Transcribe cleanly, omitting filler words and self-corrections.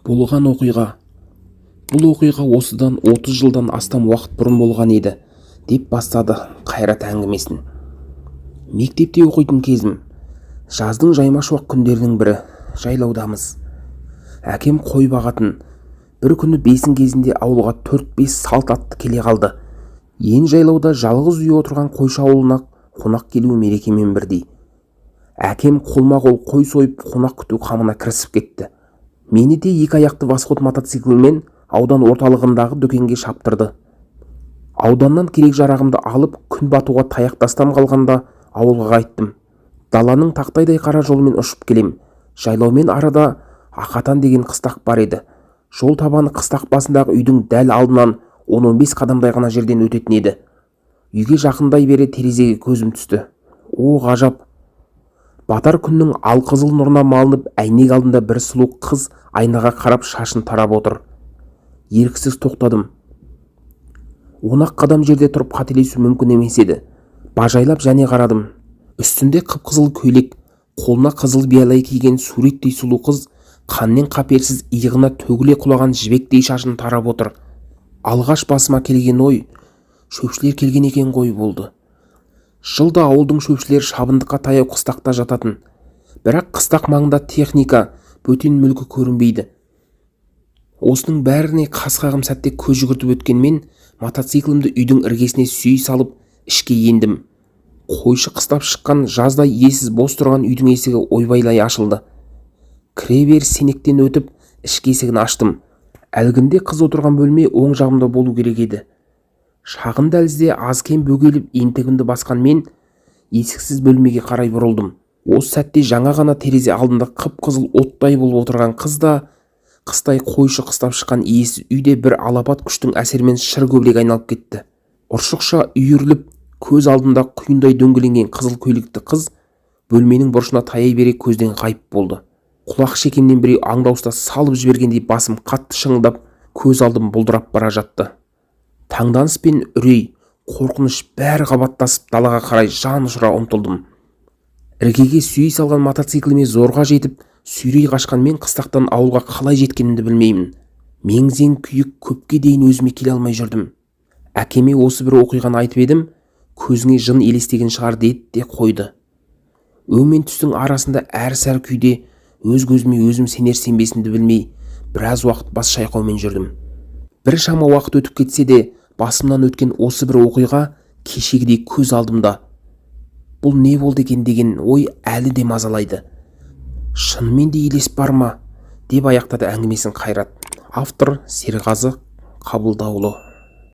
Болған оқиға. Бұл оқиға осыдан 30 жылдан астам уақыт бұрын болған еді, деп бастады Қайрат әңгімесін. Мектепте оқитын кезім. Жаздың жайма шуақ күндерінің бірі. Жайлаудамыз. Әкем қой бағатын. Бір күні бесін кезінде ауылға төрт-бес салт атты келе қалды. Ен жайлауда жалғыз үй отырған қойшы ауылына қонақ келу мерекемен бірдей. Әкем қолма-қол қой сойып, қонақ күту қамына кірісіп кетті. Мені де екі аяқты Восход мотоциклімен аудан орталығындағы дүкенге шаптырды. Ауданнан керек-жарағымды алып, күн батуға таяқ тастам қалғанда ауылға қайттым. Даланың тақтайдай қара жолымен ұшып келем. Жайлаумен арада Ақатан деген қыстақ бар еді. Жол табаны қыстақ басындағы үйдің дәл алдынан 10-15 қадамдай ғана жерден өтетін еді. Үйге жақындай бере терезеге көзім түсті. О, ғажап! Батар күннің алқызыл нұрына малынып, әйнек алдында бір сұлу қыз айнаға қарап, шашын тарап отыр. Еріксіз тоқтадым. 10-ақ қадам жерде тұрып қателесу мүмкін емес еді. Бажайлап және қарадым. Үстінде қып-қызыл көйлек, қолына қызыл биялай киген суреттей сұлу қыз қаннен қаперсіз иығына төгіле құлаған жібектей шашын тарап отыр. Алғаш басыма келген ой «Шөпшілер келген екен ғой» болды. Жылда ауылдың шөпшілері шабындыққа таяу қыстақта жататын. Бірақ қыстақ маңында техника, бөтен мүлкі көрінбейді. Осының бәріне қас қағым сәтте көз жүгіртіп өткен мен мотоциклімді үйдің іргесіне сүйей салып, ішке ендім. Қойшы қыстап шыққан жаздай иесіз бос тұрған үйдің есігі ойбайлай ашылды. Кіре беріс сенектен өтіп, ішкі есігін аштым. Әлгінде қыз отырған бөлме оң жағымда болу керек еді. Шағын дәлізде аз-кем бөгеліп, ентігімді басқан мен есіксіз бөлмеге қарай бұрылдым. Осы сәтте жаңа ғана терезе алдында қып-қызыл оттай болып отырған қыз да, қыстай қойшы қыстап шыққан иесіз үй де бір алапат күштің әсерімен шыр көбелек айналып кетті. Ұршықша үйіріліп, көз алдымда құйындай дөңгеленген қызыл көйлекті қыз бөлменің бұрышына таяй бере көзден ғайып болды. Құлақ шекемнен біреу аңдауыста салып жібергендей, басым қатты шыңылдап, көз алдым бұлдырап бара жатты. Таңданыс пен үрей, қорқыныш бәрі қабаттасып, далаға қарай жан ұшыра ұмтылдым. Іргеге сүйей салған мотоцикліме зорға жетіп, сүйрей қашқан мен қыстақтан ауылға қалай жеткенімді білмеймін. Мең-зең күйі көпке дейін өзіме келе алмай жүрдім. Әкеме осы бір оқиғаны айтып едім, «Көзіңе жын елестеген шығар» деді де қойды. Өң мен түстің арасында әр-сәр күйде, өз көзіме өзім сенер-сенбесімді білмей, біраз уақыт бас шайқаумен жүрдім. Біршама уақыт өтіп кетсе де, басымнан өткен осы бір оқиға кешегідей көз алдымда. Бұл не болды екен деген ой әлі де мазалайды. Шынымен де елес бар ма? Деп аяқтады әңгімесін Қайрат. Автор Серғазы Қабылдаұлы.